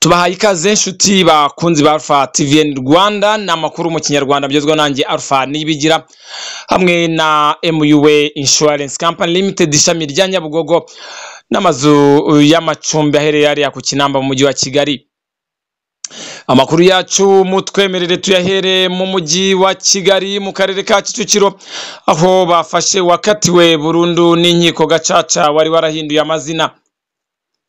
Tubahaye ikaze inshuti bakunzi ba Alpha TVN Rwanda, ni amakuru mu Kinyarwanda mugezweho nanjye Alpha Nibigira hamwe na MUA Insurance Company Limited ishami rya Nyabugogo n'amazu y'amacumbi aherereye hariya ku Kinamba mu mujyi wa Kigali. Amakuru yacu mutwemerere tuyahere mu mujyi wa Kigali mu karere ka Kicukiro, aho bafashe wakatiwe burundu n'inkiko gacaca wari warahinduye amazina.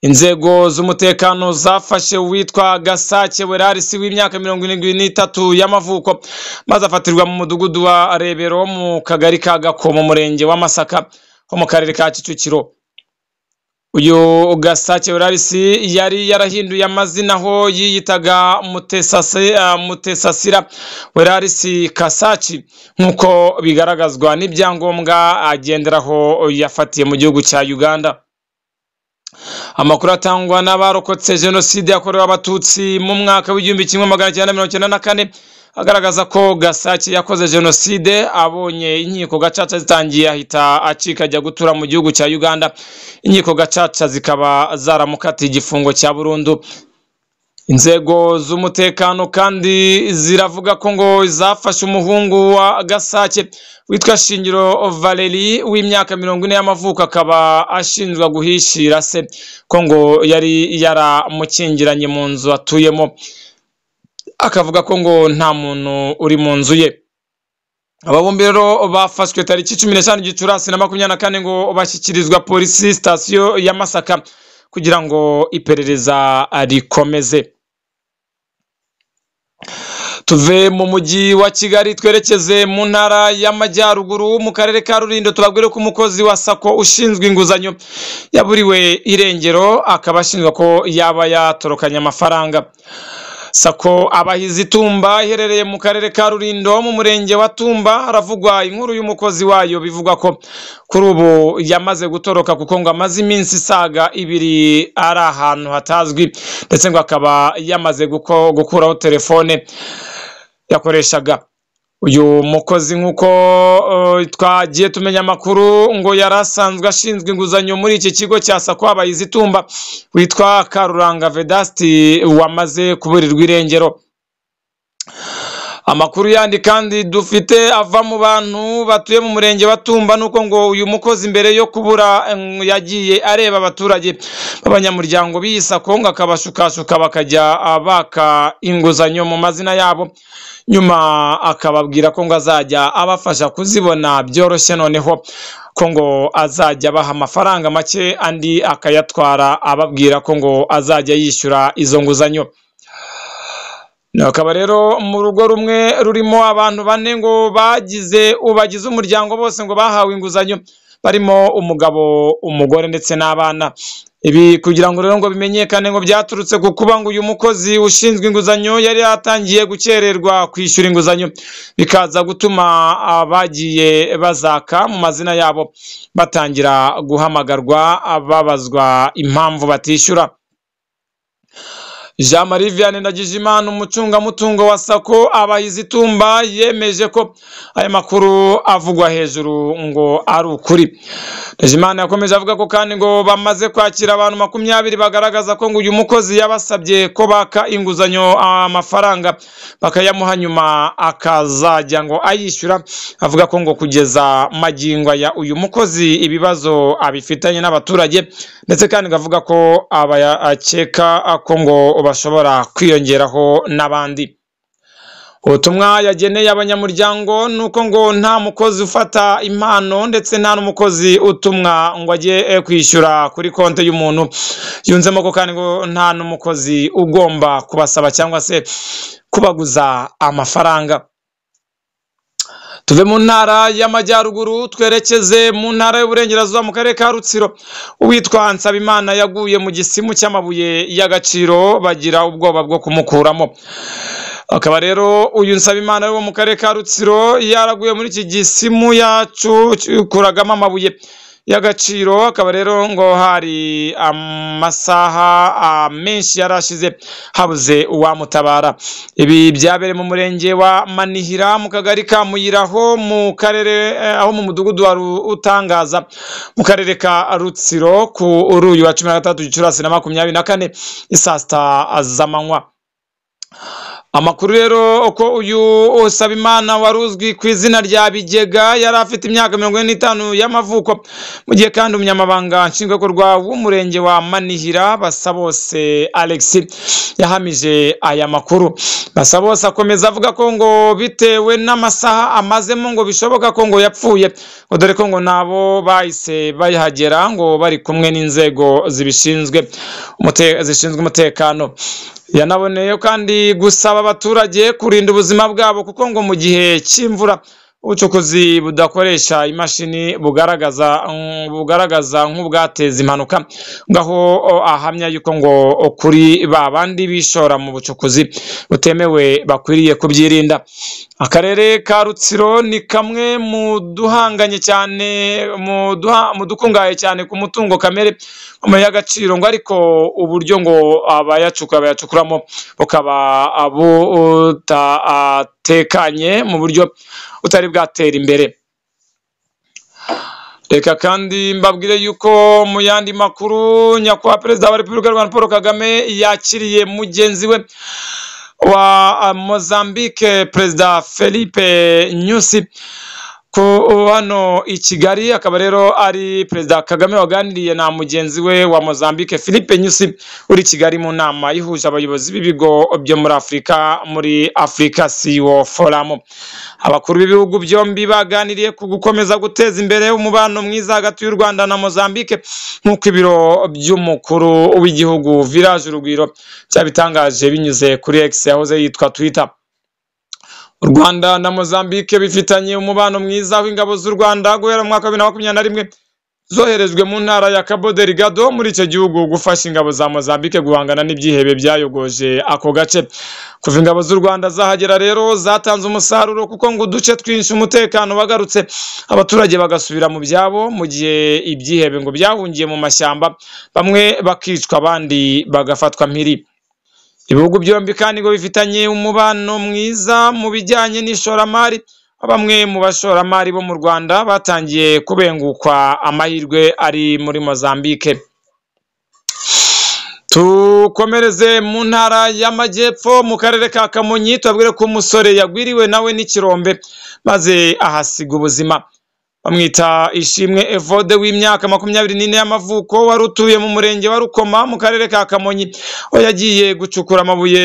Inzego z'umutekano zafashe uwitwa Gasake Werarisi w'imyaka 73 y'amavuko, maze afatirwa mu mudugudu wa Rebero mu kagari ka Gako mu murenge wa Masaka ho mu karere ka Kicukiro. Uyu Gasake Werarisi yari yarahinduye amazina aho yiyitaga Mutesasira Werarisi Kasaci, nk'uko bigaragazwa n'ibyangombwa agenderaho yafatiye mu gihugu cya Uganda. Amakuru atangwa n'abarokotse jenoside yakorewe Abatutsi mu mwaka w'1994 agaragaza ko Gasake yakoze jenoside abonye inkiko gacaca zitangiye ahita acika ajya gutura mu gihugu cya Uganda, inkiko gacaca zikaba zaramukatiye igifungo cya burundu. Inzego z'umutekano kandi ziravuga ko ngo zafashe umuhungu wa Gasake witwa Shingiro Valerie w'imyaka 40 y'amavuko, akaba ashinjwa guhishira se ko ngo yari yaramukingiranye mu nzu atuyemo, akavuga ko ngo nta muntu uri mu nzu ye. Aba bombi rero bafashwe tariki 15 Gicurasi na 24 ngo bashyikirizwa polisi sitasiyo ya Masaka kugira ngo iperereza rikomeze. Tuve mu mujyi wa Kigali twerekeze mu ntara y'Amajyaruguru mu karere ka Rulindo, tubabwire ko umukozi wa SACCO ushinzwe inguzanyo yaburiwe irengero, akaba ashinjwa ko yaba yatorokanye amafaranga. SACCO Abahizi Tumba iherereye mu karere ka Rulindo mu murenge wa Tumba, haravugwa inkuru y'umukozi wayo bivugwa ko kuri ubu yamaze gutoroka, kuko ngo amaze iminsi isaga 2 ari ahantu hatazwi, ndetse ngo akaba yamaze gukuraho telefone yakoreshaga. Uyu mukozi nk'uko twagiye tumenya amakuru ngo yari asanzwe ashinzwe inguzanyo muri iki kigo cya SACCO Abahizi Tumba witwa Karuranga Vedasti wamaze kuburirwa irengero. Amakuru yandi kandi dufite ava mu bantu batuye mu murenge wa Tumba nuko ngo uyu mukozi mbere yo kubura yagiye areba abaturage b'abanyamuryango b'iyi SACCO ngo akabashukashuka bakajya baka inguzanyo mu mazina yabo, nyuma akababwira ko ngo azajya abafasha kuzibona byoroshye, noneho ko ngo azajya abaha amafaranga make andi akayatwara ababwira ko ngo azajya yishyura izo nguzanyo. Akaba rero mu rugo rumwe rurimo abantu bane ngo bagize umuryango bose ngo bahawe inguzanyo, barimo umugabo, umugore ndetse n'abana. Ibi kugira ngo rero ngo bimenyekane ngo byaturutse ku kuba ngo uyu mukozi ushinzwe inguzanyo yari yatangiye gukererwa kwishyura inguzanyo, bikaza gutuma abagiye bazaka mu mazina yabo batangira guhamagarwa babazwa impamvu batishyura. Jean Marie Vianney Ndagijimana umucungamutungo wa SACCO Abahizi Tumba yemeje ko aya makuru avugwa hejuru ngo ari ukuri. Ndagijimana yakomeje avuga ko kandi ngo bamaze kwakira abantu 20 bagaragaza ko ngo uyu mukozi yabasabye ko baka inguzanyo amafaranga bakayamuha nyuma akazajya ngo ayishyura. Avuga ko ngo kugeza magingo aya uyu mukozi ibibazo abifitanye n'abaturage, ndetse kandi ngo avuga ko abayakeka ko ngo bashobora kwiyongeraho n'abandi. Ubutumwa yageneye abanyamuryango nuko ngo nta mukozi ufata impano ndetse nta n'umukozi utumwa ngo ajye kwishyura kuri konti y'umuntu. Yunzemo ko kandi ngo nta n'umukozi ugomba kubasaba cyangwa se kubaguza amafaranga. Tuve mu ntara y'Amajyaruguru twerekeze mu ntara y'Uburengerazuba mu karere ka Rutsiro. Uwitwa Nsabimana yaguye mu gisimu cy'amabuye y'agaciro bagira ubwoba bwo kumukuramo. Akaba rero uyu Nsabimana wo mu karere ka Rutsiro yaraguye muri iki gisimu yacukuragamo amabuye y'agaciro. Akaba rero ngo hari amasaha menshi yarashize habuze uwamutabara. Ibi byabereye mu murenge wa Manihira mu kagari ka Muyiraho mu karere aho mu mudugudu wa Utangaza mu karere ka Rutsiro kuri uyu wa 13 Gicurasi na 24 isaa sita z'amanywa. Amakuru rero uko uyu Usabimana wari uzwi ku izina rya Bigega yari afite imyaka 45 y'amavuko, mu gihe kandi umunyamabanga nshingwabikorwa w'umurenge wa Manihira Basabose Alex yahamije aya makuru. Basabose akomeza avuga ko ngo bitewe n'amasaha amazemo ngo bishoboka ko ngo yapfuye, ngo dore ko ngo nabo bahise bayihagera ngo bari kumwe n'inzego zibishinzwe zishinzwe umutekano. Yanaboneyeho kandi gusaba abaturage kurinda ubuzima bwabo kuko ngo mu gihe cy'imvura ubucukuzi budakoresha imashini bugaragaza nk'ubwateza impanuka, ngaho ahamya yuko ngo kuri ba bandi bishora mu bucukuzi butemewe bakwiriye kubyirinda. Akarere ka Rutsiro ni kamwe mu duhanganye cyane mu dukungahaye cyane ku mutungo kamere y'agaciro, ngo ariko uburyo ngo abayacukura bayacukuramo bukaba butatekanye mu buryo butari bwatera imbere. Reka kandi mbabwire yuko mu yandi makuru nyakubahwa Perezida wa Repubulika y'u Rwanda Paul Kagame yakiriye mugenzi we wa Mozambique Perezida Felipe Nyusi ku hano i Kigali. Akaba rero ari Perezida Kagame waganiriye na mugenzi we wa Mozambique Felipe Nyusi uri Kigali mu nama ihuje abayobozi b'ibigo byo muri Afurika muri Africa CEO Forum. Abakuru b'ibihugu byombi baganiriye ku gukomeza guteza imbere umubano mwiza hagati y'u Rwanda na Mozambique, nk'uko ibiro by'umukuru w'igihugu Village Urugwiro byabitangaje binyuze kuri X yahoze yitwa Twitter. U Rwanda na Mozambique bifitanye umubano mwiza aho ingabo z'u Rwanda guhera mu mwaka wa 2021 zoherejwe mu ntara ya Cabo Delgado muri icyo gihugu gufasha ingabo za Mozambique guhangana n'ibyihebe byayogoje ako gace. Kuva ingabo z'u Rwanda zahagera rero zatanze umusaruro kuko ngo uduce twinshi umutekano wagarutse, abaturage bagasubira mu byabo, mu gihe ibyihebe ngo byahungiye mu mashyamba, bamwe bakicwa abandi bagafatwa mpiri. Ibihugu byombi kandi ngo bifitanye umubano mwiza mu bijyanye n'ishoramari. Bamwe mu bashoramari bo mu Rwanda batangiye kubengukwa amahirwe ari muri Mozambique. Tukomereze mu ntara y'Amajyepfo mu karere ka Kamonyi, tubabwire ko umusore yagwiriwe nawe n'ikirombe maze ahasiga ubuzima. Bamwita Ishimwe Evode w'imyaka 24 y'amavuko wari utuye mu murenge wa Rukoma mu karere ka Kamonyi, aho yagiye gucukura amabuye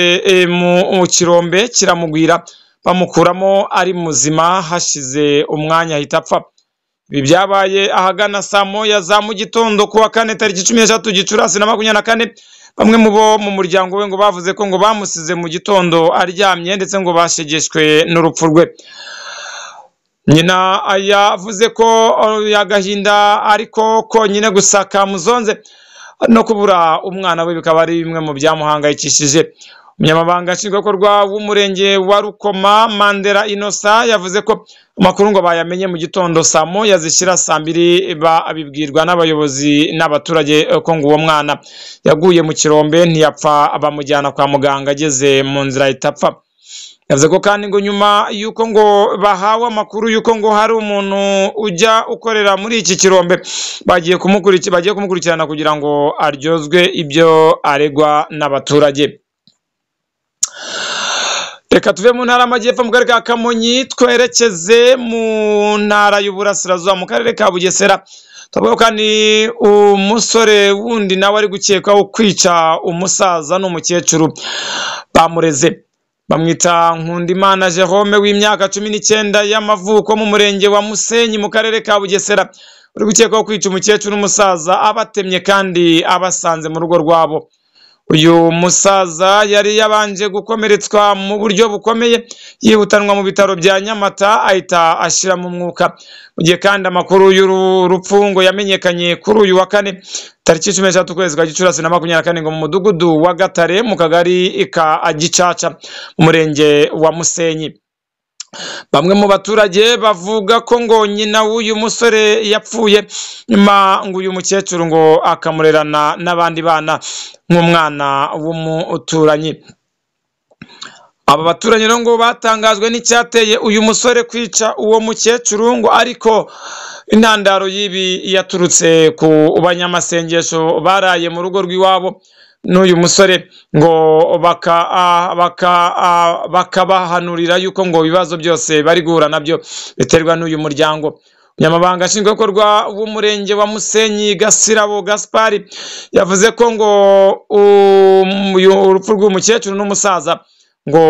mu kirombe kiramugwira, bamukuramo ari muzima, hashize umwanya ahita apfa. Ibi byabaye ahagana saa moya za mu gitondo ku wa kane tariki 13 Gicurasi na 24. Bamwe mu bo mu muryango we ngo bavuze ko ngo bamusize mu gitondo aryamye, ndetse ngo bashegeshwe n'urupfu rwe. Nyina yavuze ko agahinda ariko konyine gusa kamuzonze no kubura umwana we bikaba ari bimwe mu byamuhangayikishije. Umunyamabanga nshingwabikorwa w'umurenge wa Rukoma Mandela Innocent yavuze ko amakuru ngo bayamenye mu gitondo saa moya zishyira saa mbiri, babibwirwa n'abayobozi n'abaturage ko ngo uwo mwana yaguye mu kirombe ntiyapfa, bamujyana kwa muganga ageze mu nzira ahita apfa. Yavuze ko kandi ngo nyuma y'uko ngo bahawe amakuru y'uko ngo hari umuntu ujya ukorera muri iki kirombe, bagiye kumukurikirana kugira ngo aryozwe ibyo aregwa n'abaturage. Reka tuve mu ntara y'Amajyepfo mu karere ka Kamonyi twerekeze mu ntara y'Uburasirazuba mu karere ka Bugesera. Tuvuga kandi umusore wundi nawe ari gukekwaho kwica umusaza n'umukecuru bamureze. Bamwita Nkundimana Jerome w'imyaka 19 y'amavuko mu murenge wa Musenyi mu karere ka Bugesera, uri gukekwaho kwica umukecuru n'umusaza abatemye kandi abasanze mu rugo rwabo. Uyu musaza yari yabanje gukomeretswa mu buryo bukomeye, yihutanwa mu bitaro bya Nyamata ahita ashira mu mwuka. Mu gihe kandi amakuru y'uru rupfu ngo yamenyekanye kuri uyu wa kane tariki 13 ukwezi kwa Gicurasi na 24 ngo mu mudugudu wa Gatare mu kagari ka Gicaca mu murenge wa Musenyi. Bamwe mu baturage bavuga ko ngo nyina w'uyu musore yapfuye nyuma ngo uyu mukecuru ngo akamurerana n'abandi bana nk'umwana w'umuturanyi. Aba baturanyi rero ngo batangajwe n'icyateye uyu musore kwica uwo mukecuru, ngo ariko intandaro y'ibi yaturutse ku banyamasengesho baraye mu rugo rw'iwabo n'uyu musore, ngo bakabahanurira yuko ngo ibibazo byose bari guhura nabyo biterwa n'uyu muryango. Umunyamabanga nshingwabikorwa w'umurenge wa Musenyi, Gasirabo Gaspari, yavuze ko ngo urupfu rw'umukecuru n'umusaza ngo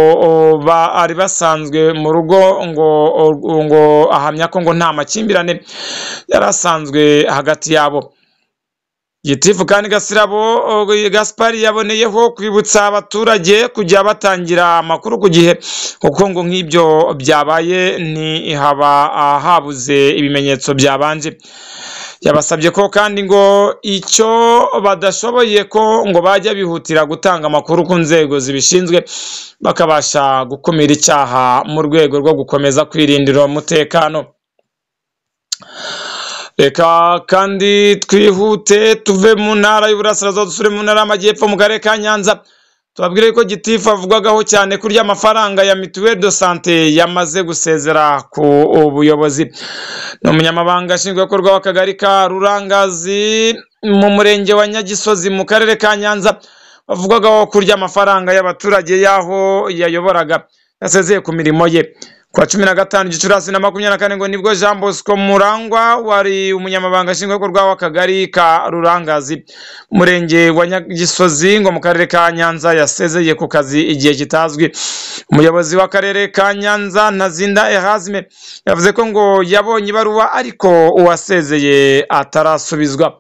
bari basanzwe mu rugo, ngo ahamya ko ngo nta makimbirane yari asanzwe hagati yabo. Gitifu kandi Gasirabo Gaspari yaboneyeho kwibutsa abaturage kujya batangira amakuru ku gihe, kuko ngo nk'ibyo byabaye ntihaba habuze ibimenyetso byabanje. Yabasabye ko kandi ngo icyo badashoboye ko ngo bajya bihutira gutanga amakuru ku nzego zibishinzwe, bakabasha gukumira icyaha mu rwego rwo gukomeza kwirindira umutekano. Reka kandi twihute tuve mu ntara y'Uburasirazuba dusubire mu ntara y'Amajyepfo mu karere ka Nyanza. Tubabwire ko gitifu avugwagaho cyane kurya amafaranga ya mituelle de santé yamaze gusezera ku buyobozi. Ni umunyamabanga nshingwabikorwa w'akagari ka Rurangazi mu murenge wa Nyagisozi mu karere ka Nyanza, bavugwagaho kurya amafaranga y'abaturage y'aho yayoboraga, yasezeye ku mirimo ye. Ku wa 15 Gicurasi 2024 ngo nibwo Jean Bosco Murangwa wari umunyamabanga nshingwabikorwa w'akagari ka Rurangazi, murenge wa Nyagisozi, ngo mu karere ka Nyanza, yasezeye ku kazi igihe kitazwi. Umuyobozi w'akarere ka Nyanza, Ntazinda Erasme, yavuze ko ngo yabonye ibaruwa ariko uwasezeye atarasubizwa.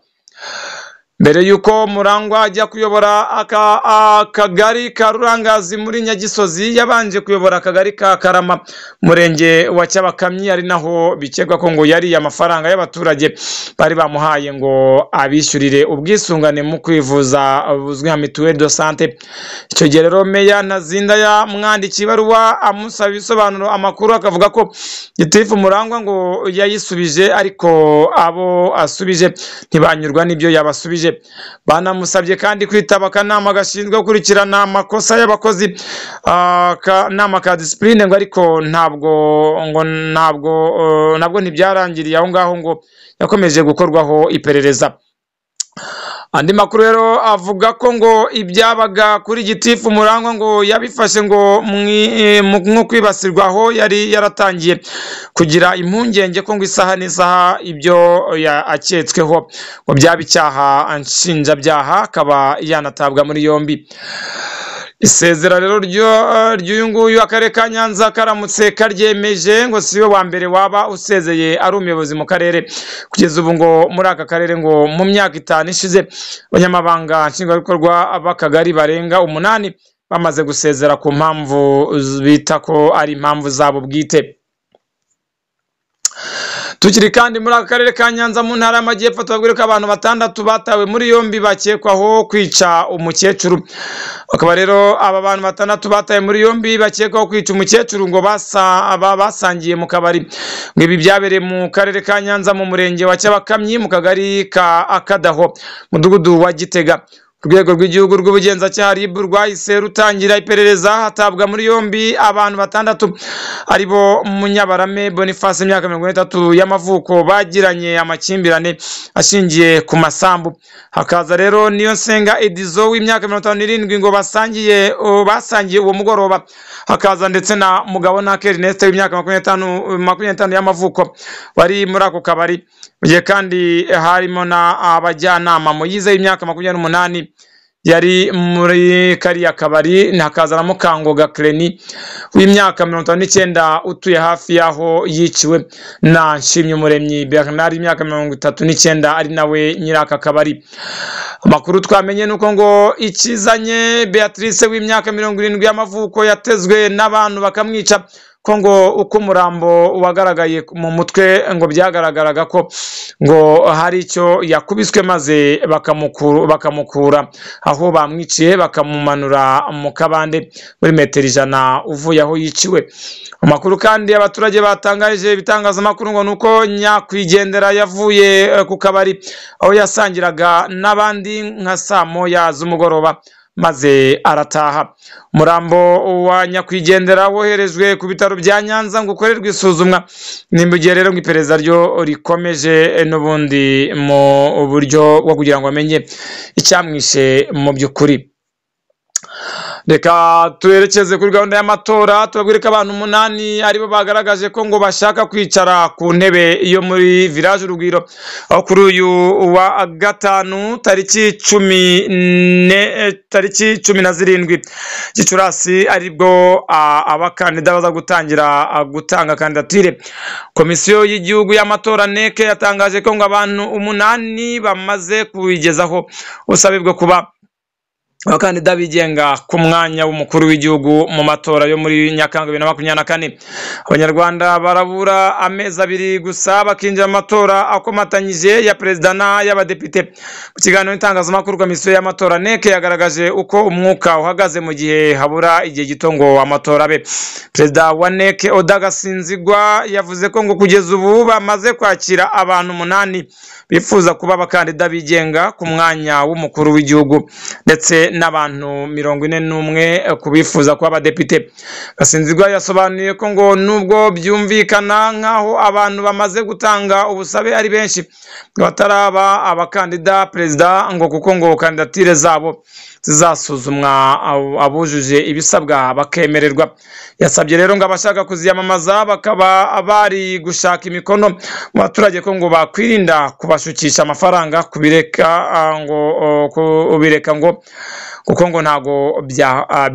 Mbere y'uko Murangwa ajya kuyobora akagari ka Rurangazi muri Nyagisozi, yabanje kuyobora akagari ka Karama, murenge wa Cyabakamyi, ari naho bikekwa ko ngo yariye amafaranga y'abaturage bari bamuhaye ngo abishyurire ubwisungane mu kwivuza buzwi nka mituelle de santé. Icyo gihe rero Meya Ntazinda yamwandikiye ibaruwa amusaba ibisobanuro, amakuru akavuga ko gitifu Murangwa ngo yayisubije, ariko abo asubije ntibanyurwa n'ibyo yabasubije. Banamusabye kandi kwitaba akanama gashinzwe gukurikirana amakosa y'abakozi, akanama ka discipline, ngo ariko ntabwo ngo ntabwo nabwo ntibyarangiriye aho ngaho, ngo yakomeje gukorwaho iperereza. Andi makuru rero avuga ko ngo ibyabaga kuri gitifu Murangwa ngo yabifashe ngo nko kwibasirwa, aho yari yaratangiye kugira impungenge ko ngo isaha n'isaha ibyo aketsweho ngo byaba icyaha nshinjabyaha, akaba yanatabwa muri yombi. Isezera rero ry'uyu nguyu, akarere ka Nyanza karamutse karyemeje, ngo siwe wa mbere waba usezeye ari umuyobozi mu karere. Kugeza ubu ngo muri aka karere ngo mu myaka 5 ishize abanyamabanga nshingwabikorwa b'akagari barenga 8 bamaze gusezera ku mpamvu bita ko ari impamvu zabo bwite. Tukiri kandi muri aka karere ka Nyanza mu ntara y'Amajyepfo, tubabwire ko abantu 6 batawe muri yombi bakekwaho kwica umukecuru. Akaba rero aba bantu 6 batawe muri yombi bakekwaho kwica umukecuru ngo basangiye mu kabari. Ngo ibi byabereye mu karere ka Nyanza mu murenge wa Cyabakamyi mu kagari ka Akadaho, mudugudu wa Gitega. Urwego rw'igihugu rw'ubugenzacyaha RIB rwahise rutangira iperereza, hatabwa muri yombi abantu 6 aribo Munyabarame Boniface, imyaka 33 y'amavuko, bagiranye amakimbirane ashingiye ku masambu. Hakaza rero Niyonsenga Edizo w'imyaka 57 ngo basangiye uwo mugoroba. Hakaza ndetse na Mugabo na Ernest w'imyaka 25 y'amavuko wari muri ako kabari. Mu gihe kandi harimo na abajyanama Moyize w'imyaka 28 yari muri kariya kabari, hakaza na Mukangoga Cleni w'imyaka 59 utuye hafi y'aho yiciwe, na Nshimyumuremyi Bernard w'imyaka 39 ari nawe nyiraka kabari. Amakuru twamenye nuko ngo ikizanye Beatrice w'imyaka 70 y'amavuko yatezwe n'abantu bakamwica, ko ngo uko umurambo wagaragaye mu mutwe ngo byagaragaraga ko ngo hari icyo yakubiswe maze bakamukura aho bamwiciye bakamumanura mu kabande muri metero 100 uvuye aho yiciwe. Amakuru kandi abaturage batangarije ibitangazamakuru ngo nuko nyakwigendera yavuye ku kabari aho yasangiraga n'abandi nka saa moya z'umugoroba maze arataha. Umurambo wa nyakwigendera woherejwe ku bitaro bya Nyanza ngo ukorerwe isuzumwa. Nimba igihe rero ngo iperereza ryo rikomeje n'ubundi mu buryo bwo kugira ngo amenye icyamwishe mu by'ukuri. Reka tuwerekeze kuri gahunda y'amatora, tubabwire ko abantu 8 aribo bagaragaje ko ngo bashaka kwicara ku ntebe yo muri Village Urugwiro, aho kuri uyu wa gatanu tariki 17 Gicurasi aribwo abakandida baza gutangira gutanga kandidatire. Komisiyo y'igihugu y'amatora NEC yatangaje ko ngo abantu 8 bamaze kubigezaho ubusabe bwo kuba abakandida bigenga ku mwanya w'umukuru w'igihugu mu matora yo muri Nyakanga 2024. Abanyarwanda barabura amezi 2 gusa bakinjira mu matora akomatanyije ya perezida n'ay'abadepite. Mu kiganiro n'itangazamakuru, komisiyo y'amatora NEC yagaragaje uko umwuka uhagaze mu gihe habura igihe gito ngo amatora abe. Perezida wa NEC Oda Gasinzigwa yavuze ko ngo kugeza ubu bamaze kwakira abantu 8 bifuza kuba abakandida bigenga ku mwanya w'umukuru w'igihugu ndetse n'abantu 41 kubifuza kuba abadepite. Gasinzigwa yasobanuye ko ngo nubwo byumvikana nkaho abantu bamaze gutanga ubusabe ari benshi bataraba abakandida perezida, ngo kuko ngo kandidatire zabo zizasuzumwa abujuje ibisabwa bakemererwa. Yasabye rero ngo abashaka kuziyamamaza bakaba bari gushaka imikono mu baturage ko ngo bakwirinda kubashukisha amafaranga, kubireka ngo kuko ngo ntago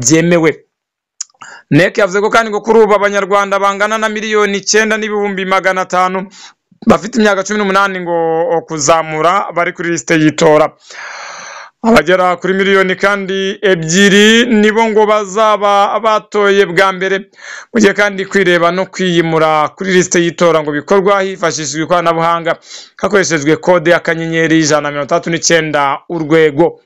byemewe. NEC yavuze ko kandi ngo kuri ubu abanyarwanda bangana na 9,500,000 bafite imyaka 18 ngo kuzamura bari kuri liste y'itora. Abagera kuri miliyoni kandi 2 nibo ngo bazaba batoye bwa mbere, mu gihe kandi kwireba no kwiyimura kuri liste y'itora ngo bikorwa hifashishijwe ikoranabuhanga hakoreshejwe kode ya *139 urwego.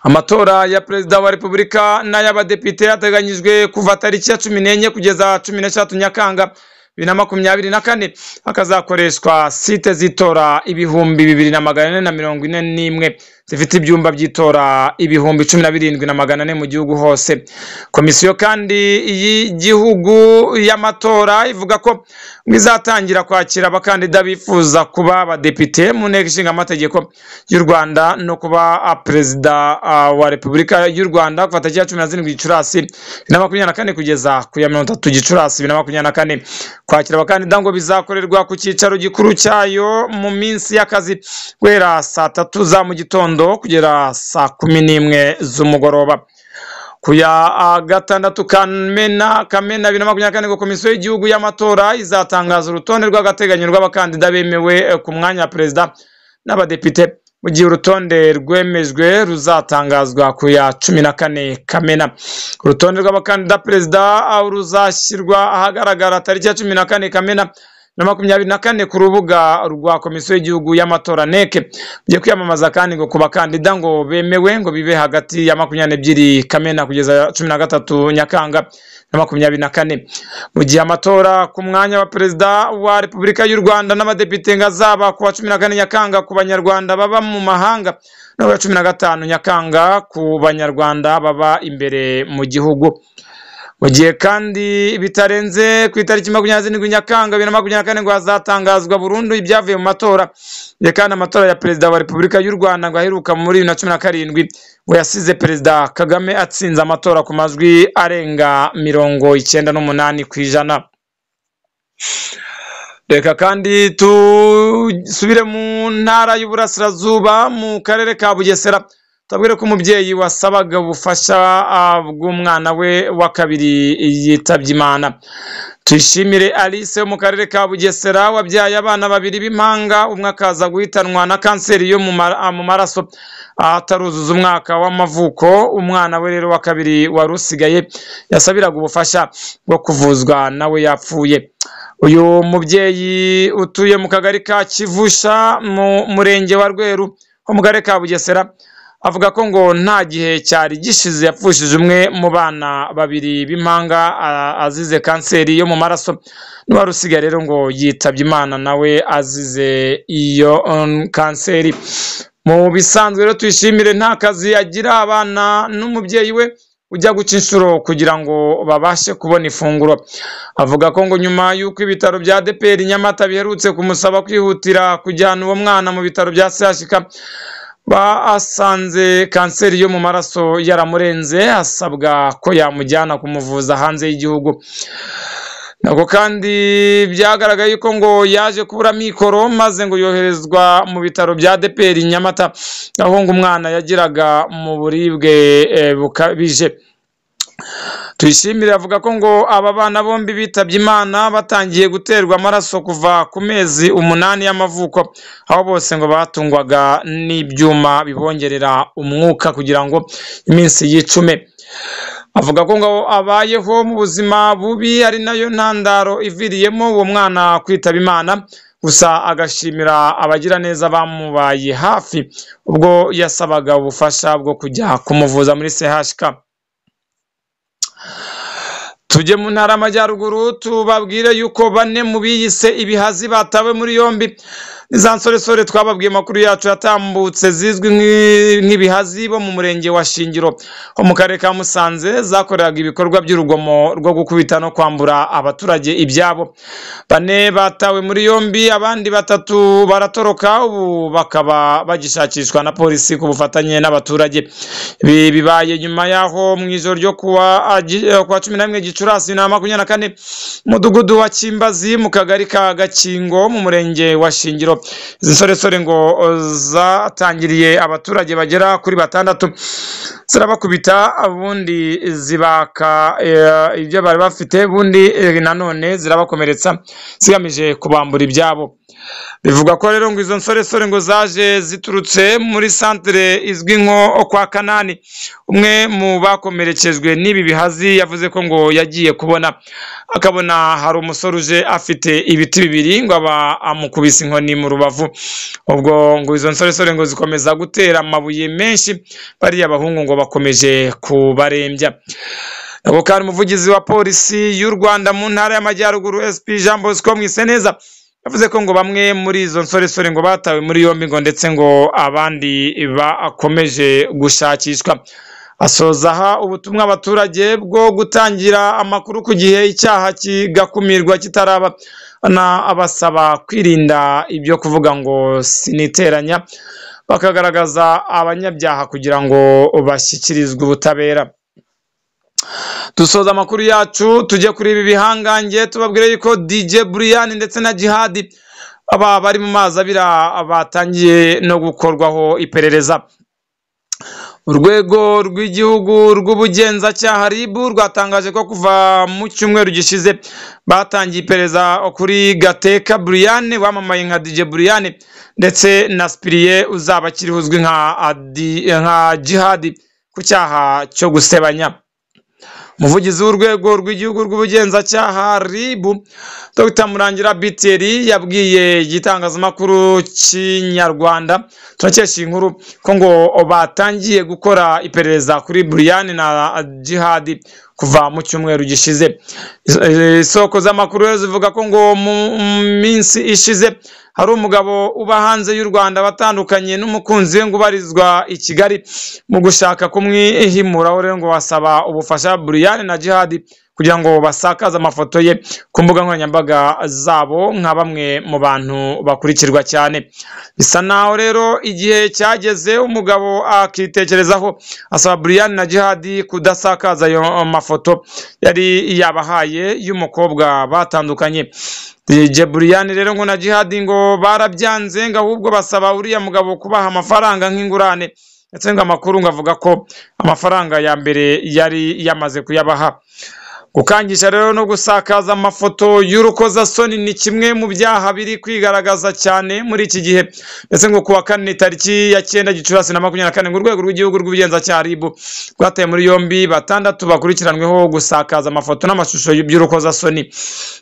Amatora ya perezida wa Repubulika n'ay'abadepite ateganyijwe kuva tariki ya 14 kugeza 13 Nyakanga 2024, hakazakoreshwa site z'itora 2441 zifite ibyumba by'itora 17,400 mu gihugu hose. Komisiyo kandi y'igihugu y'amatora ivuga ko izatangira kwakira abakandida bifuza kuba abadepite mu nteko ishinga amategeko y'u Rwanda no kuba perezida wa Repubulika y'u Rwanda kuva tariki ya 17 Gicurasi 2024 kugeza ku ya 30 Gicurasi 2024. Kwakira abakandida ngo bizakorerwa ku cyicaro gikuru cyayo mu minsi y'akazi guhera saa 3 za mu gitondo kugera saa 11 z'umugoroba. Ku ya 6 Kamena 2024 ngo komisiyo y'igihugu y'amatora izatangaza urutonde rw'agateganyo rw'abakandida bemewe ku mwanya wa perezida n'abadepite, mu gihe urutonde rwemejwe ruzatangazwa ku ya 14 Kamena. Urutonde rw'abakandida perezida ruzashyirwa ahagaragara tariki ya 14 Kamena 2024 ku rubuga rwa komisiyo y'igihugu y'amatora NEC. Ugiye kwiyamamaza kandi ngo ku bakandida ngo bemewe ngo bibe hagati ya 22 Kamena kugeza 13 Nyakanga 2024. Mu gihe amatora ku mwanya wa perezida wa Repubulika y'u Rwanda n'abadepite ngazaba ku wa 14 Nyakanga ku banyarwanda baba mu mahanga no ku wa 15 Nyakanga ku banyarwanda baba imbere mu gihugu. Mu gihe kandi bitarenze ku itariki 27 Nyakanga 2024 ngo hazatangazwa burundu ibyavuye mu matora. Kandi amatora ya perezida wa Repubulika y'u Rwanda ngo aheruka muri 2017 ngo yasize perezida Kagame atsinze amatora ku majwi arenga 98%. Reka kandi tusubire mu ntara y'Uburasirazuba mu karere ka Bugesera, Tubabwire ko umubyeyi wasabaga ubufasha bw'umwana we wa kabiri yitabye Imana. Tuyishimire Alice wo mu karere ka Bugesera wabyaye abana babiri b'impanga, umwe akaza guhitanwa na kanseri yo mu maraso ataruzuza umwaka w'amavuko. Umwana we rero wa kabiri wari usigaye yasabiraga ubufasha bwo kuvuzwa nawe yapfuye. Uyu mubyeyi utuye mu kagari ka Kivusha mu murenge wa Rweru ho mu karere ka Bugesera avuga ko ngo nta gihe cyari gishize yapfushije umwe mu bana babiri b'impanga azize kanseri yo mu maraso, n'uwari usigaye rero ngo yitabye Imana nawe azize iyo kanseri. Mu bisanzwe rero Tuyishimire nta kazi agira, abana n'umubyeyi we ujya guca inshuro kugira ngo babashe kubona ifunguro. Avuga ko ngo nyuma y'uko ibitaro bya ADEPR Nyamata biherutse kumusaba kwihutira kujyana uwo mwana mu bitaro bya CHK, basanze kanseri yo mu maraso yaramurenze, asabwa ko yamujyana kumuvuza hanze y'igihugu. Nako kandi byagaragaye ko ngo yaje kubura mikoro maze ngo yoherezwa mu bitaro bya ADEPR Nyamata, aho ngo umwana yagiraga mu buribwe bukabije. Tuyishimire avuga ko ngo aba bana bombi bitabye Imana batangiye guterwa amaraso kuva ku mezi 8 y'amavuko, aho bose ngo batungwaga n'ibyuma bibongerera umwuka kugira ngo iminsi yicume. Avuga ko ngo abayeho mu buzima bubi, ari nayo ntandaro iviriyemo uwo mwana kwitaba Imana. Gusa agashimira abagiraneza bamubaye hafi ubwo yasabaga ubufasha bwo kujya kumuvuza muri CHK. Tujye mu ntara y'Amajyaruguru tubabwire yuko bane mu biyise ibihazi batawe muri yombi. Za nsoresore twababwiye amakuru yacu yatambutse zizwi nk'ibihazi bo mu murenge wa Shingiro ho mu karere ka Musanze, zakoreraga ibikorwa by'urugomo rwo gukubita no kwambura abaturage ibyabo. Bane batawe muri yombi, abandi 3 baratoroka, ubu bakaba bagishakishwa na polisi ku bufatanye n'abaturage. Ibi bibaye nyuma yaho mu ijoro ryo kuwa 11 Gicurasi 2024 mudugudu wa Kimbazi mu kagari ka Gakingo mu murenge wa Shingiro, izi nsoresore ngo zatangiriye abaturage bagera kuri 6 zirabakubita, ubundi zibaka ibyo bari bafite, ubundi nanone zirabakomeretsa zigamije kubambura ibyabo. Bivuga ko rero ngo izo nsoresore ngo zaje ziturutse muri santere izwi nko kwa Kanani. Umwe mu bakomerekejwe n'ibi bihazi yavuze ko ngo yagiye kubona akabona hari umusore uje afite ibiti bibiri ngo aba amukubise inkoni mu rubavu. Ubwo ngo izo nsoresore ngo zikomeza gutera amabuye menshi bariya bahungu ngo bakomeje kubarembya. Nabo kandi umuvugizi wa polisi y'u Rwanda mu ntara y'Amajyaruguru SP Jean Bosco Mwiseneza yavuze ko ngo bamwe muri izo nsoresore ngo batawe muri yombi, ngo ndetse ngo abandi bakomeje gushakishwa. Asoza aha ubutumwa abaturage bwo gutangira amakuru ku gihe icyaha kigakumirwa kitaraba, na abasaba kwirinda ibyo kuvuga ngo siniteranya, bakagaragaza abanyabyaha kugira ngo bashyikirizwe ubutabera. Dusoza amakuru yacu tujye kuri ibi bihangange, tubabwire yuko DJ Brian ndetse na Jihad aba bari mu mazi abira batangiye no gukorwaho iperereza. Urwego rw'igihugu rw'ubugenzacyaha RIB rwatangaje ko kuva mu cyumweru gishize batangiye iperereza kuri Gateka Brian wamamaye nka DJ Brian ndetse na Spirie uzaba akiriho uzwi nka Jihad ku cyaha cyo gusebanya. Umuvugizi w'urwego rw'igihugu rw'ubugenzacyaha RIB Dr Murangira Biteri yabwiye igitangazamakuru cy'inyarwanda turakesha inkuru ko ngo batangiye gukora iperereza kuri Brian na Jihad kuva mu cyumweru gishize. Isoko z'amakuru zivuga ko ngo mu minsi ishize hari umugabo uba hanze y'u Rwanda batandukanye n'umukunzi we ngo ubarizwa i Kigali mu gushaka kumwihimuraho, rero ngo basaba ubufasha Brian na Jihad kugira ngo basakaze amafoto ye ku mbuga nkoranyambaga zabo nka bamwe mu bantu bakurikirwa cyane. Bisa naho rero igihe cyageze umugabo akitekerezaho asaba Brian na Jihad kudasakaza ayo mafoto yari yabahaye y'umukobwa batandukanye. DJ Brian rero ngo na Jihad ngo barabyanze, ngo ahubwo basaba uriya mugabo kubaha amafaranga nk'ingurane Ndetse ngo amakuru ngo avuga ko amafaranga ya mbere yari yamaze kuyabaha. Gukangisha rero no gusakaza amafoto y'urukozasoni ni kimwe mu byaha biri kwigaragaza cyane muri iki gihe. Ndetse ngo kuwa kane tariki ya 9 Gicurasi na 24 ngo urwego rw'igihugu rw'ubugenzacyaha RIB rwataye muri yombi 6 bakurikiranweho gusakaza amafoto n'amashusho by'urukozasoni.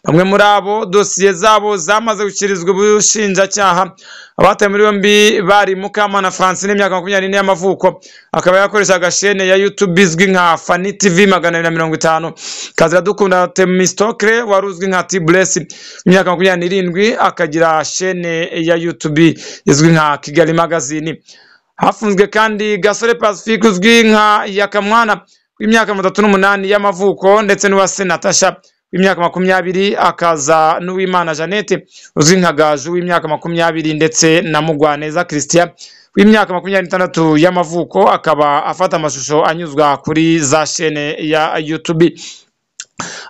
Bamwe muri abo dosiye zabo zamaze gushyikirizwa ubushinjacyaha. Abatawe muri yombi bari Mukamana Francine, imyaka 24 y'amavuko, akaba yakoreshaga chaîne ya YouTube izwi nka Fanny TV 250. Kaziradukunda Temistokle wari uzwi nka T-Bless, imyaka 27, akagira chaîne ya YouTube izwi nka Kigali Magazine. Hafunzwe kandi Gasore Pacifique uzwi nka Yakamwana w'imyaka 38 y'amavuko, ndetse n'uwase Natasha w'imyaka 20, akaza n'Uwimana Jeannette uzwi nka Gaju w'imyaka 20, ndetse na Mugwaneza Christian w'imyaka 26 y'amavuko, akaba afata amashusho anyuzwa kuri za chaîne ya YouTube.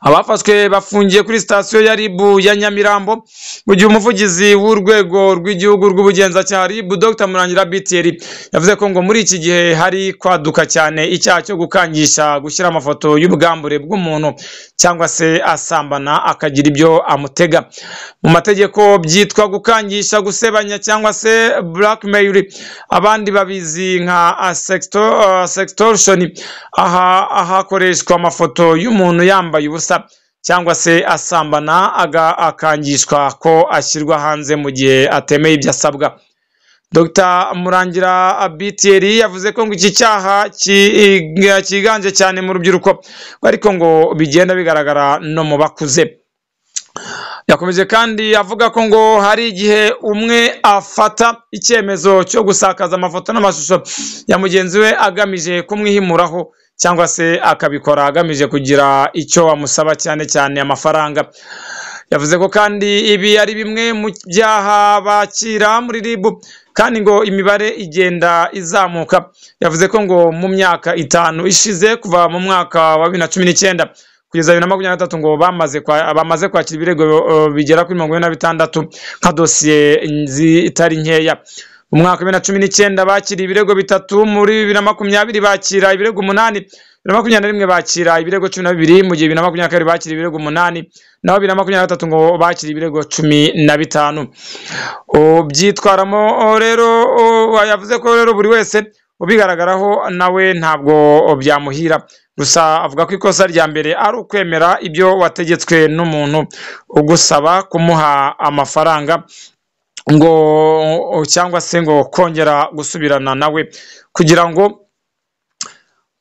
Abafashwe bafungiye kuri sitasiyo ya RIB ya Nyamirambo, mu gihe umuvugizi w'urwego rw'igihugu rw'ubugenzacyaha RIB Dr Murangira Biteri yavuze ko ngo muri iki gihe hari kwaduka cyane icyaha cyo gukangisha gushyira amafoto y'ubwambure bw'umuntu cyangwa se asambana akagira ibyo amutega. Mu mategeko byitwa gukangisha, gusebanya cyangwa se blackmail, abandi babizi nka sextortion. Aha ahakoreshwa amafoto y'umuntu yambaye ubusa cyangwa se asambana akangishwa ko ashyirwa hanze mu gihe atemeye ibyo asabwa. Dr Murangira Biteri yavuze ko ngo iki cyaha cyiganje cyane mu rubyiruko, ariko ngo bigenda bigaragara no mu bakuze. Yakomeje kandi avuga ko ngo hari igihe umwe afata icyemezo cyo gusakaza amafoto n'amashusho ya mugenzi we agamije kumwihimuraho, cyangwa se akabikora agamije kugira icyo amusaba, cyane cyane amafaranga. Yavuze ko kandi ibi ari bimwe mu byaha bakira muri RIB, kandi ngo imibare igenda izamuka. Yavuze ko ngo mu myaka 5 ishize, kuva mu mwaka wa 2019 kugeza 2023, ngo bamaze kwakira ibirego bigera kuri 46 nka dosiye zitari nkeya. Mu mwaka wa 2019 bakira ibirego 3, muri 2020 bakira ibirego 8, 2021 bakira ibirego 12, mu gihe 2022 bakira ibirego 8, naho 2023 ngo bakira ibirego 15. Ubyitwaramo rero yavuze ko rero buri wese ubigaragaraho nawe ntabwo byamuhira. Gusa avuga ko ikosa rya mbere ari ukwemera ibyo wategetswe n'umuntu ugusaba kumuha amafaranga ngo cyangwa se ngo kongera gusubirana nawe kugira ngo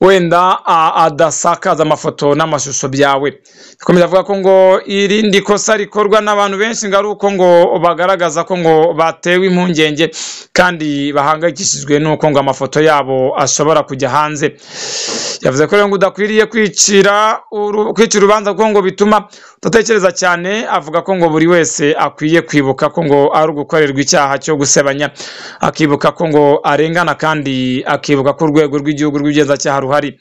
wenda adasakaza amafoto n'amashusho byawe. Yakomeje avuga ko ngo irindi kosa rikorwa n'abantu benshi ngo ari uko ngo bagaragaza ko ngo batewe impungenge kandi bahangayikishijwe n'uko ngo amafoto yabo ashobora kujya hanze. Yavuze ko rero ngo udakwiriye kwicira urubanza kuko ngo bituma udatekereza cyane. Avuga ko ngo buri wese akwiye kwibuka ko ngo ari ugukorerwa icyaha cyo gusebanya, akibuka ko ngo arengana, kandi akibuka ko urwego rw'igihugu rw'ubugenzacyaha ruhari.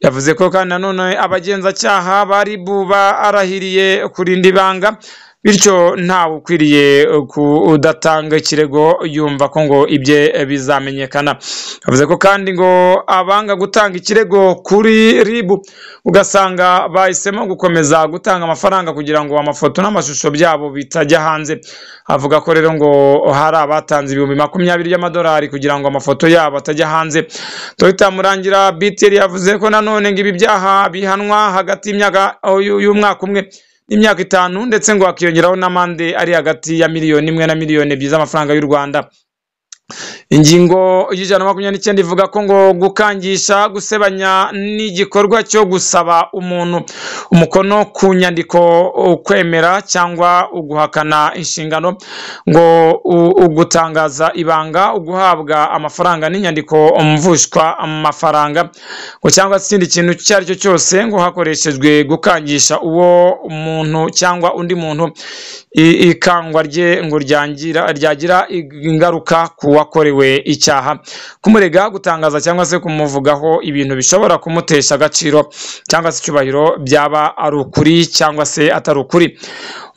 Yavuze ko kandi nanone abagenzacyaha bari buba arahiriye kurinda ibanga, bityo ntawe ukwiriye kudatanga ikirego yumva ko ngo ibye bizamenyekana. Yavuze ko kandi ngo abanga gutanga ikirego kuri RIB ugasanga bahisemo gukomeza gutanga amafaranga kugira ngo amafoto n'amashusho byabo bitajya hanze. Avuga ko rero ngo hari abatanze 20,000 by'amadolari kugira ngo amafoto yabo atajya hanze. Dr Murangira Biteri yavuze ko nanone ngo ibi byaha bihanwa hagati y'imyaka y'umwaka umwe imyaka 5, ndetse ngo hakiyongeraho n'amande ari hagati ya 1 na 2 miliyoni z'amafaranga y'u Rwanda. Ingingo y'129 ivuga ko ngo gukangisha gusebanya n'igikorwa cyo gusaba umuntu umukono ku nyandiko ukwemera cyangwa uguhakana inshingano, ngo ugutangaza ibanga, uguhabwa amafaranga n'inyandiko mvushwa amafaranga, ngo cyangwa se ikindi kintu icyo ari cyo cyose ngo hakoreshejwe gukangisha uwo muntu cyangwa undi muntu, ikangwa rye ngo ryagira ingaruka ku wakorewe icyaha, kumurega, gutangaza cyangwa se kumuvugaho ibintu bishobora kumutesha agaciro cyangwa se icyubahiro, byaba ari ukuri cyangwa se atari ukuri.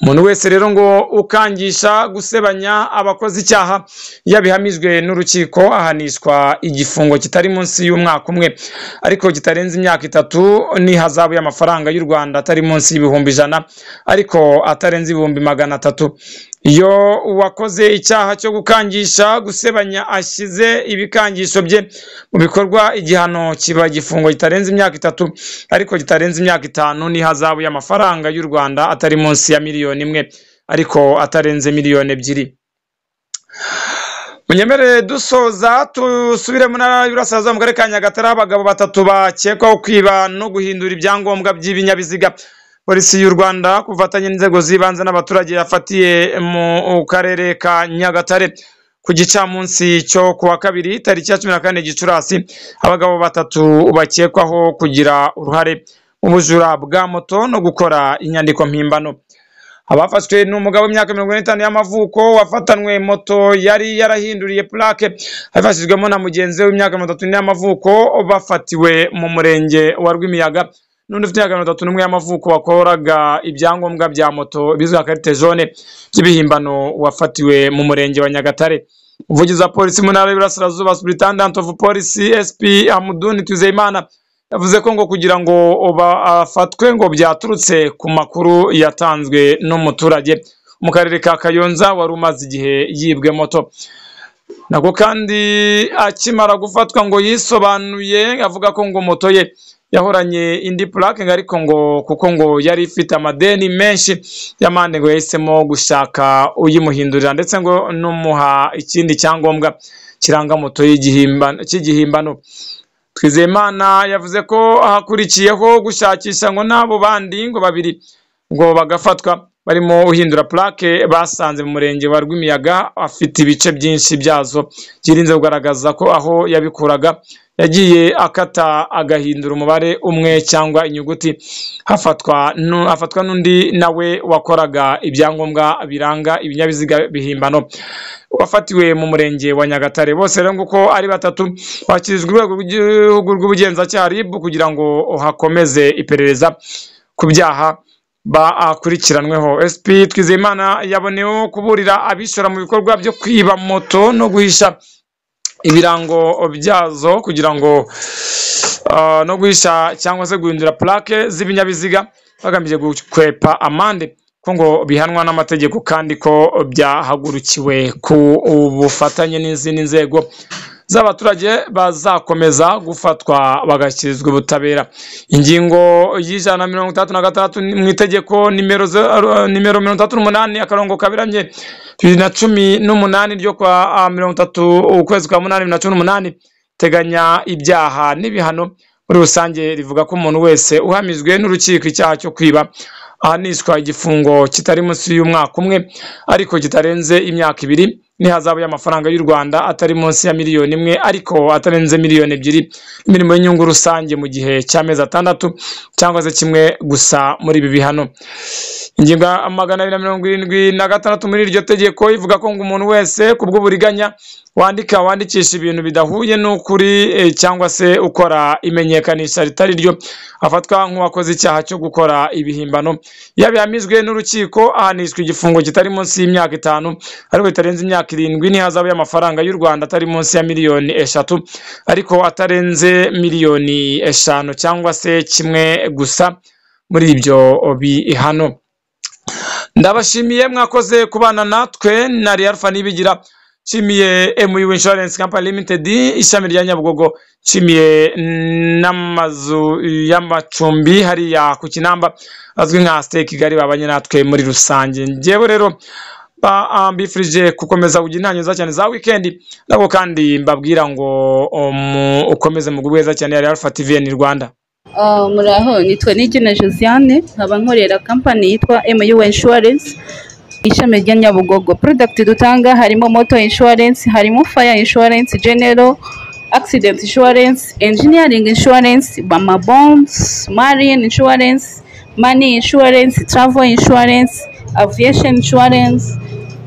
Umuntu wese rero ngo ukangisha gusebanya abakoze icyaha yabihamijwe n'urukiko ahanishwa igifungo kitari munsi y'umwaka umwe ariko kitarenze imyaka 3 n'ihazabu y'amafaranga y'u Rwanda atari munsi y'100,000 ariko atarenze 300,000. Iyo uwakoze icyaha cyo gukangisha gusebanya ashyize ibikangisho bye mu bikorwa, igihano kiba igifungo kitarenze imyaka 3 ariko kitarenze imyaka 5 n'ihazabu y'amafaranga y'u Rwanda atari munsi ya 1,000,000 ariko atarenze 2,000,000. Munyemere dusoza tusubire mu ntara y'Iburasirazuba mu karere ka Nyagatare, abagabo 3 bakekwaho kwiba no guhindura ibyangombwa by'ibinyabiziga. Polisi y'u Rwanda ku bufatanye n'inzego z'ibanze n'abaturage yafatiye mu karere ka Nyagatare ku gicamunsi cyo kuwa kabiri tariki ya 14 Gicurasi abagabo 3 bakekwaho kugira uruhare mu bujura bwa moto no gukora inyandiko mpimbano. Abafashwe ni umugabo w'imyaka 45 y'amavuko wafatanwe moto yari yarahinduriye plaque abifashijwemo na mugenzi we w'imyaka 34 y'amavuko bafatiwe mu murenge wa Rwimiyaga, n'undi ufite imyaka 31 y'amavuko wakoraga ibyangombwa bya moto bizwi nka carte jaune by'ibihimbano wafatiwe mu murenge wa Nyagatare. Umuvugizi wa polisi mu ntara y'Iburasirazuba Superintendent of Police SP Hamuduni Twizeyimana yavuze ko ngo kugira ngo bafatwe ngo byaturutse ku makuru yatanzwe n'umuturage mu karere ka Kayonza wari umaze igihe yibwe moto. Nako kandi akimara gufatwa ngo yisobanuye avuga ko ngo moto ye yahoranye indi plaque ariko ngo kuko ngo yari ifite amadeni menshi y'amande ngo yahisemo gushaka uyimuhindurira ndetse ngo numuha ikindi cyangombwa kiranga moto cy'igihimbano. Twizeyimana yavuze ko hakurikiyeho gushakisha ngo n'abo bandi ngo babiri ngo bagafatwa barimo uhindura plaque basanze mu murenge wa Rwimiyaga afite ibice byinshi byazo, byirinze kugaragaza ko aho yabikuraga yagiye akata agahindura umubare umwe cyangwa inyuguti. Hafatwa n'undi nawe wakoraga ibyangombwa biranga ibinyabiziga bihimbano wafatiwe mu murenge wa Nyagatare. Bose rero nguko ari 3 bakirizwa urwego rw'igihugu rw'ubugenzacyaha RIB kugira ngo hakomeze iperereza ku byaha bakurikiranweho. SP Twizeyimana yaboneyeho kuburira abishora mu bikorwa byo kwiba moto no guhisha ibirango byazo kugira ngo no guhisha cyangwa se guhindura plaque z'ibinyabiziga bagamije gukwepa amande ko ngo bihanwa n'amategeko kandi ko byahagurukiwe ku bufatanye n'izindi nzego z'abaturage bazakomeza gufatwa bagashyikirizwa ubutabera. Ingingo y'166 mu itegeko nimero 38 akarongo kaberamye 2018 ryo kwa 30 ukwezi kwa 8 2018 teganya ibyaha n'ibihano muri rusange, rivuga ko umuntu wese uhamijwe n'urukiko icyaha cyo kwiba ahanishwa igifungo kitari munsi y'umwaka umwe ariko kitarenze imyaka 2 n'ihazabu y'amafaranga y'u Rwanda atari munsi ya 1,000,000 ariko atarenze 2,000,000 imirimo y'inyungu rusange mu gihe cy'amezi 6 cyangwa se kimwe gusa muri ibi bihano. Ingingo ya 276 muri iryo tegeko ivuga ko ngo umuntu wese kubw'uburiganya wandika wandikisha ibintu bidahuye n'ukuri cyangwa se ukora imenyekanisha ritari ryo afatwa nk'uwakoze icyaha cyo gukora ibihimbano. Yabihamijwe n'urukiko ahanishwa igifungo kitari munsi y'imyaka 5 ariko kitarenze imyaka 7 n'ihazabu y'amafaranga y'u Rwanda atari munsi ya 3,000,000 ariko atarenze 5,000,000 cyangwa se kimwe gusa muri ibyo bihano. Ndabashimiye mwakoze kubana natwe na Alpha Nibigira. Nshimiye MU Insurance Company Limited ishami rya Nyabugogo, nshimiye n'amazu y'amacumbi hariya ku Kinamba azwi nka Stay Kigali babanye natwe muri rusange. Njyewe rero mbifurije gukomeza kugira intanyo nziza cyane za weekend, nabo kandi mbabwira ngo ukomeze mugubwe neza cyane. Yari Alpha TV ni Rwanda. Muraho, nitwa Nigena Josiane, nkaba nkorera company yitwa MU Insurance ishami rya Nyabugogo. Product dutanga harimo motor insurance, harimo fire insurance, general accident insurance, engineering insurance, bama bonds, marine insurance, money insurance, travel insurance, aviation insurance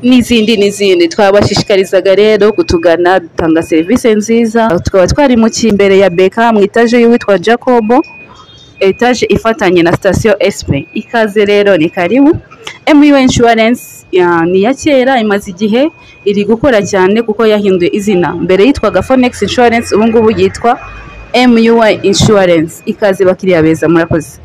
n'izindi n'izindi. Twabashishikarizaga rero kutugana, dutanga serivisi nziza. Tukaba twari mu imbere ya Beka mu etaje y'uwitwa Jacobo, etaje ifatanye na sitasiyo SP. Ikaze rero, ni karibu. MUA Insurance ni iya kera, imaze igihe iri gukora cyane kuko yahinduye izina. Mbere yitwaga Phoenix Insurance, ubu ngubu yitwa MUA Insurance. Ikaze bakiriya beza, murakoze.